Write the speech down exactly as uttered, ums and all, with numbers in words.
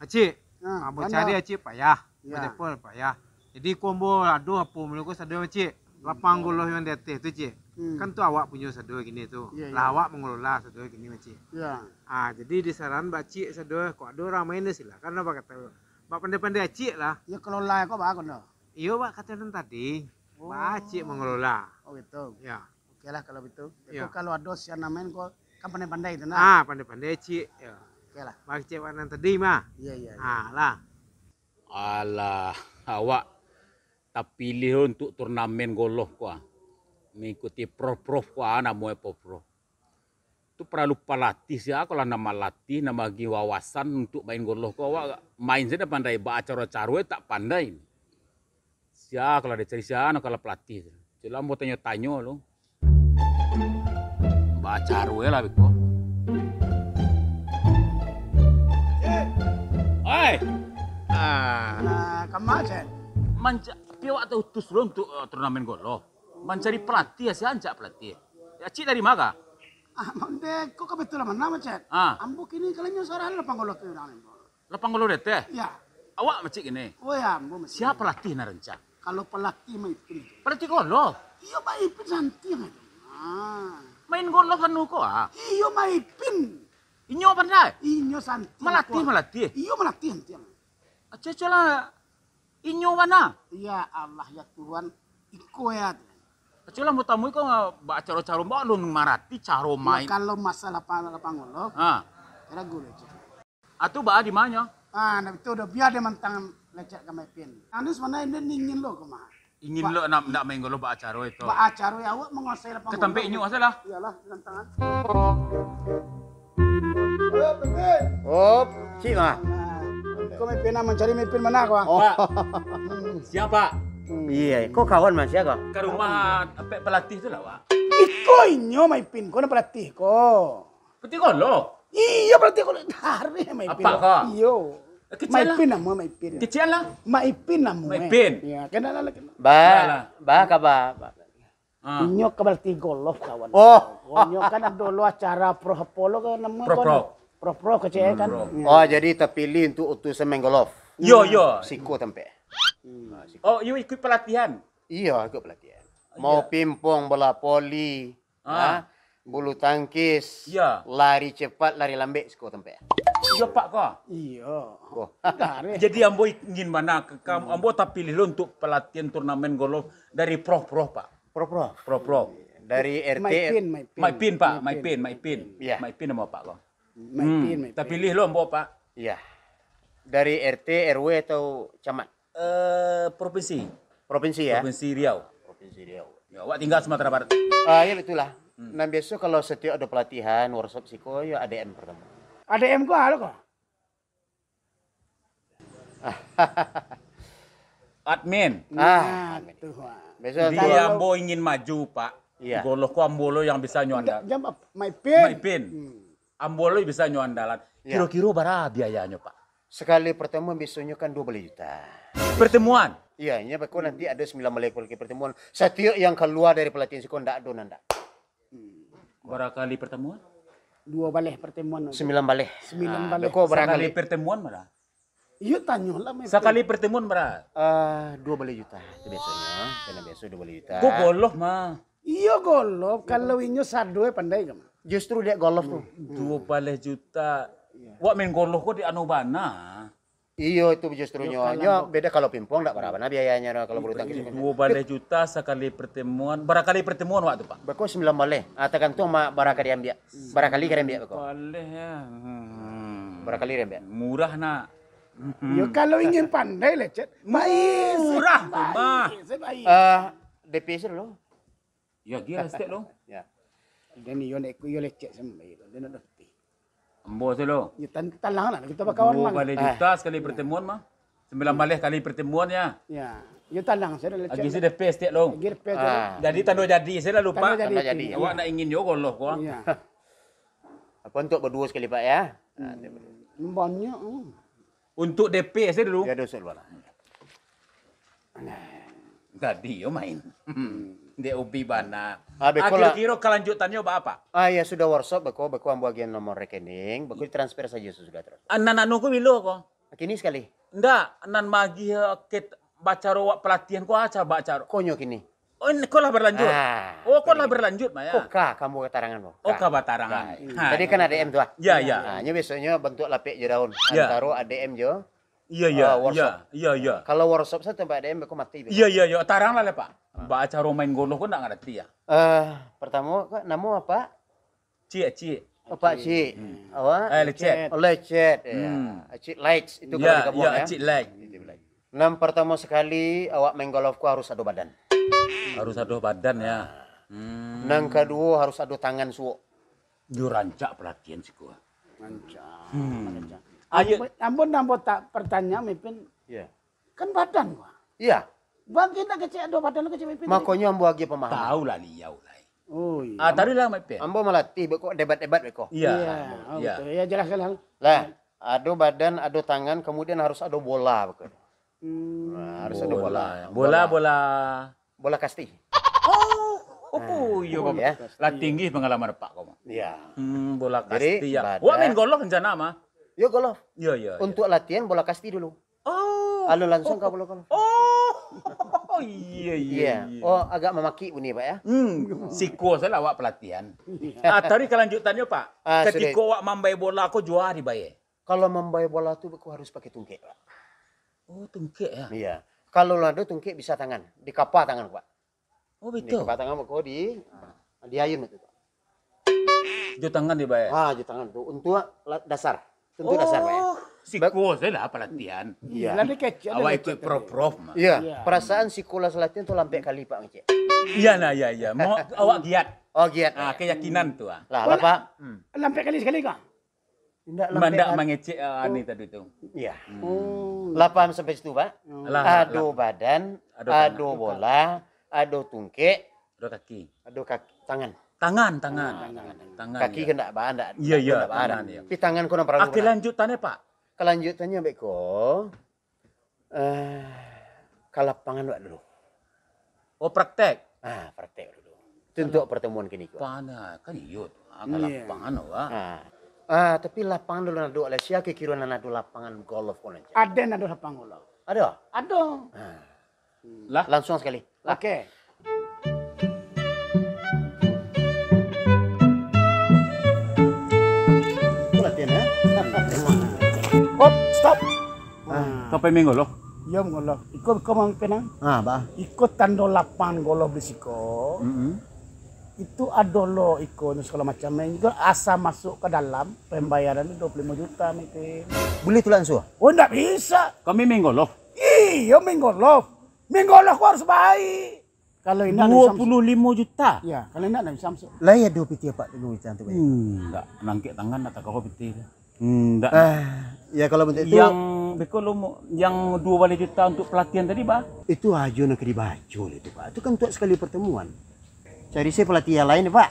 Acik, nah, ambo cari Acik payah. Ya. Ambo telepon payah. Jadi, ko ambo ado apo mulu ko sado, Acik. Lapang goloh yang di ateh tu, Cik. Hmm. Kan tu awak punyo sado kini tu. Ya, ya. Lah awak mangelola sado kini, Acik. Ya. Ah, jadi disaran bak Acik sado, kok ado urang main tu silakan lah bak kato. Bak pandai-pandai Acik lah. Ya, kelola ko bak kono. Iyo, bak kato nan tadi. Oh. Bak Acik mangelola. Oh, gitu. Ya. Oke lah kalau gitu. Iyo. Itu kalau ado sian nan main ko kan pandai-pandai tu nah. Ah, pandai-pandai Acik. Ya. Oke lah. Bak Acik bak nan tadi mah. Iya, iya, iya. Ah, lah. Alah, awak tapilih untuak turnamen goloh ko ah. Mangikuti prof-prof ko ah, namonyo prof-prof. Tu paralu palatih, sia kalau nan malatih, nan bagi wawasan untuak main goloh ko, awak main sajo ndak pandai, bak acaro-caro tak pandai. Sia kalau dicari sia, nan kalau pelatih tu. Cubo ambo tanyo-tanyo lu. Bacaro lah beko. Oi. Ah. Nah, kama, Cen? Manca-, pi awak tautus lo untuak, eh, turnamen goloh. Mancari pelatih, sia ancak pelatih. Ya, Cik dari ma kah? Ah, Mang Dek, kok kebetulan mana, Cen? Ah. Ambo kini kalanyo sarah lapang goloh tu, nah, ambo. Lapang goloh di ateh? Iya. Awak macik kini? Oh, ya, ambo macik. Sia pelatih nan rancak? Kalau pelatih Maipin. Pelatih goloh? Iyo, Maipin santiang aja. Ah. Main goloh anu ko ah? Iyo, Maipin. Inyo pandai? Inyo santiang. Malatih, ko. Malatih? Iyo, malatih santiang. Aco-aco lah. Inyo bana? Ya Allah, ya Tuhan. Iko ya. Aco lah, mau tamui ko bak caro-caro, bak alun marati caro main. Ya, kalau masalah lapang, lapang goloh, ha. Ragu lah, Cik. Atu baa di manyo? Ah, nah, itu udah biar dia mantang lecet ka Maipin. Anu sebenarnya dia ingin lo ke mah. Ingin lo nak, nak main goloh bak acaro itu. Bak acaro ya, awak menguasai lapang. Ketampek goloh. Inyo salah. Iyalah, tantangan. Halo, Maipin. Oh, cik mah. Nah, kau Maipin nak mencari Maipin mana kau? Oh. Pak. Siapa? Hmm. Iya, kau kawan mah siapa? Ke rumah apa pelatih tu lah, Pak. Iko inyo Maipin, kau nak pelatih kau. Pelatih goloh? Iyo, pelatih goloh. Tarik Maipin. Apa kau? Iyo. Kecil lah. Maipin namo Maipin. Kecil lah. Maipin namo, eh. Maipin. Ya, kenal lah, kenal. Ba, lah, lah. Ba, ka ba, ba. Ah. Inyo ka pelatih goloh, kawan. Oh. Inyo kan ado lo acara pro apo lo kan namo. Pro, kan? Pro. Pro, pro kecil kan. Pro. Ya. Oh, jadi terpilih untuk utusan main goloh. Yo, yo. Siko tampek. Hmm. Ah, siko. Oh, you ikut pelatihan? Iyo, ikut pelatihan. Iya. Mau pingpong, bola voli, ah, ha? Bulu tangkis, iya, lari cepat, lari lambek, siko tampek. Iyo, Pak, ko. Iyo. Ko. Jadi, ambo ingin bana ka-, ka-, ambo tapilih lo untuk pelatihan turnamen goloh dari pro-pro, Pak. Pro-pro. Pro-pro. Dari R T. Maipin, Maipin. Maipin, Pak. Maipin, Maipin. Iya. Maipin namo, Pak, ko. Maipin, hmm, Maipin. Tapilih lo ambo, Pak. Iya. Dari R T, R W atau camat? Eh, provinsi. Provinsi, ya? Provinsi Riau. Provinsi Riau. Ya, awak tinggal Sumatera Barat. Ah, ya, betul lah. Hmm. Nan biaso kalau setiap ado pelatihan, workshop siko, ya A D M pertama. A D M ko alo ko? Admin. Nah, ah, admin. Tuh, ah. Biaso. Jadi kalau ambo ingin maju, Pak. Iya. Goloh ko ambo lo yang bisa nyo andal. Jam, jam apa? Maipin. Maipin. Hmm. Ambo lo bisa nyo andalan. Iya. Kiro-kiro bara biayanyo, Pak? Sakali pertemuan biasonyo kan duo baleh juta. Pertemuan? Iya, inyo beko nanti ado sambilan baleh kali pertemuan. Satiok yang kalua dari pelatihan siko ndak ado nan ndak. Bara kali pertemuan? Duo baleh pertemuan. Sambilan baleh. Sambilan baleh. Ah, beko bara kali. Sakali pertemuan bara? Iyo, tanyolah, Maipin. Sakali pertemuan bara? Ah, duo baleh juta tu biasonyo. Karena biaso duo baleh juta. Ko goloh mah. Iyo, goloh. Kalau inyo sado, eh, pandai ka mah. Justru dek goloh tu. Duo baleh juta. Iya. Wak main goloh ko di anu bana. Iyo, itu justru nyo. Nyo beda kalau pingpong ndak bara bana biayanyo kalau bulu tangkis. Duo baleh juta sakali pertemuan. Bara kali pertemuan wak tu, Pak? Beko sambilan baleh. Ah, tergantung ma-, bara ka diambiak. Bara kali ka diambiak beko. Baleh ya. Hmm. Bara kali diambiak. Murah nak. Yo, kalau ingin pandai lecet, murah tu mah. Eh, D P se dulu. Ya, gira stek lo. Ya. Dan iyo ndak ikut iyo lecet sampai itu. Dia nak dapati. Ambo tu lo. Ya, tan-, talang lah, kita bakawan. Duo baleh juta sakali pertemuan mah. Sambilan baleh kali pertemuan ya. Ya. Ya, talang saja lecet. Agi se D P stek lo. Agi D P tu. Ah. Jadi tando jadi saja lah, Pak. Tando jadi. Tando jadi. Awak nak ingin yo goloh ko. Ya. Apa untuk berdua sekali, Pak, ya? Hmm. Banyak, hmm. Untuk D P saja dulu. Ya, dosa dulu lah. Tadi yo main. Dek ubi bana. Ah, beko lah. Kiro-kiro kelanjutannyo ba apa? Ah, ya sudah, WhatsApp beko, beko ambo agian nomor rekening, beko transfer saja sudah terus. Anak-anak nunggu bilo ko? Kini sakali. Ndak, nan magiah, eh, ket-, bacaro wak pelatihan ko aca bacaro. Konyo kini. Oh, ini ko lah berlanjut. Ah, Oh, ko lah berlanjut, Maya. Ko ka kamu katarangan ko. Oh, ka batarangan. Ka. Ha, Tadi kan A D M tu ah. Ya, ya. Ah, nyo biasonyo bantuak lapek jo daun. Ya. Antaro A D M jo Iya, iya, ah, workshop. Iya, iya, iya. Kalau workshop sa tempat A D M beko mati beko. Iya, iya, iya. Tarang lah, Pak. Ah. Bacaro main golf ko ndak ngarati ya. Eh, pertamo, Pak, namo apa? Cik, Cik. Oh, Pak Cik. Hmm. Awak? Eh, Lecet. Oh, Lecet, ya. Hmm. Cik Likes, itu kalau di kampung, ya, Cik Likes. Nan pertamo sakali awak main golf ko harus ado badan. Harus ado badan, ya. Hmm. Nan kaduo harus ado tangan suok. Yo rancak pelatihan siko. Rancak, Hmm. rancak. Ayo. Ambo, ambo nambo tak pertanyaan, Mipin. Iya. Kan badan ko. Iya. Bang, kini kecek ado badan, kecek Mipin tadi. Makonyo ambo agiah pamahaman. Tahu lah liau lah. Oh, iya. Ah, tadi lah, Mak Pia. Ambo malatih beko, debat-debat beko. Iya. Iya, oh, Iya. betul. Ya, jelas, jelas. Lah, ado badan, ado tangan, kemudian harus ado bola beko. Hmm. Nah, harus ado bola. Bola. Bola, bola. Bola kasti. Oh, oh, iya, Bapak. Iya. Lah tinggi pengalaman Pak ko, Mak. Iya. Hmm, bola Jadi, kasti, ya. badan. Wak main golf rencana, mah? Yo, golf. Iya, iya, iya. Untuk latihan bola kasti dulu. Oh. Lalu langsung Oh. ka bola golf. Oh. Oh, iya, iya, Iya. iya. Oh, agak mamaki bunyi, Pak, ya? Hmm, siko salah awak pelatihan. Ah, tadi kelanjutannya, Pak. Ah, Ketika sudah. awak mambai bola ko juo dibayar. Kalau mambai bola tu beko harus pakai tungkek, Pak. Oh, tungkek ya? Iya. Kalau lah ado tungkek bisa tangan, dikapa tangan, Pak. Oh, betul. Dikapa tangan beko di, di ayun tu, Pak. Jo tangan dibayar. Ah, jo tangan tu untuk la-, dasar. Untuk dasar, Pak, ya. Oh, siko salah pelatihan. Iya. Lah dikecek, Awak dikecek ikut tadi. prof-prof, mah. Iya, Iya. perasaan siko lah latihan tu lampek kali, Pak, ngecek. Iya, nah, iya, iya. Mau awak giat. Oh, giat, Ah, Pak, ya. keyakinan tu, ah. Lah, Wala- lah, Pak. Hmm. Lampek kali sakali kah? Indak Mandak lampek, mangecek, ah, ni tadi tu. Iya. Hmm. Oh. Lah paham sampai situ, Pak? Hmm. Lah, Ado lah. badan, Ado ado tangan. bola, ado tungkek, Ado kaki. ado kaki, tangan. Tangan, tangan. Ah, tangan. Tangan, Kaki ya. kan ndak ba, ndak, Iya, ndak, iya, ndak ba, tangan, iya. Tapi tangan ko nan paralu, Oke, Pak. lanjutannya, Pak. Kelanjutannya, beko, eh, ka lapangan wak dulu. Oh, praktek? Ah, praktek dulu. Itu untuk pertemuan kini ko. Lapangan, kan iyo tu. Ah, ka Iya. lapangan, wak. Ah. Ah, tapi lapangan dulu nan ado, lah, sia kiro nan ado lapangan golf ko nan cak? Ado nan ado lapangan golf. Ado? Ado. Ah. Lah? Langsung sakali. Lah. Oke. Itu latihan, ya? Op, stop. Ah. Ka pemain golf? Iyo, golf. Iko, iko mang penang. Ah, ba. Iko tando lapangan golf di siko. Mm-mm. Itu ado lo iko, ni, segala macam. Main juga asa masuk ke dalam, pembayaran tu dua puluh lima juta, Mipin. Boleh tu langsung? Oh, ndak bisa. Kami main golf? Iyo, main golf. Main golf ko harus baik. Kalau indak, ndak bisa masuk. Dua puluh lima juta? Ya, kalau indak, ndak bisa masuk. Lah, ya, dua pitih apak dulu macam tu, ya? Hmm, ndak. Nangkek tangan, ndak takau pitih tu. Hmm, ndak. Ah, ya, kalau bentuk itu Yang beko lo mo-, yang dua baleh juta untuk pelatihan tadi, bah? Itu ajo nak dibaco lah itu, Pak. Itu kan untuk sekali pertemuan. Cari saya pelatih yang lain, Pak.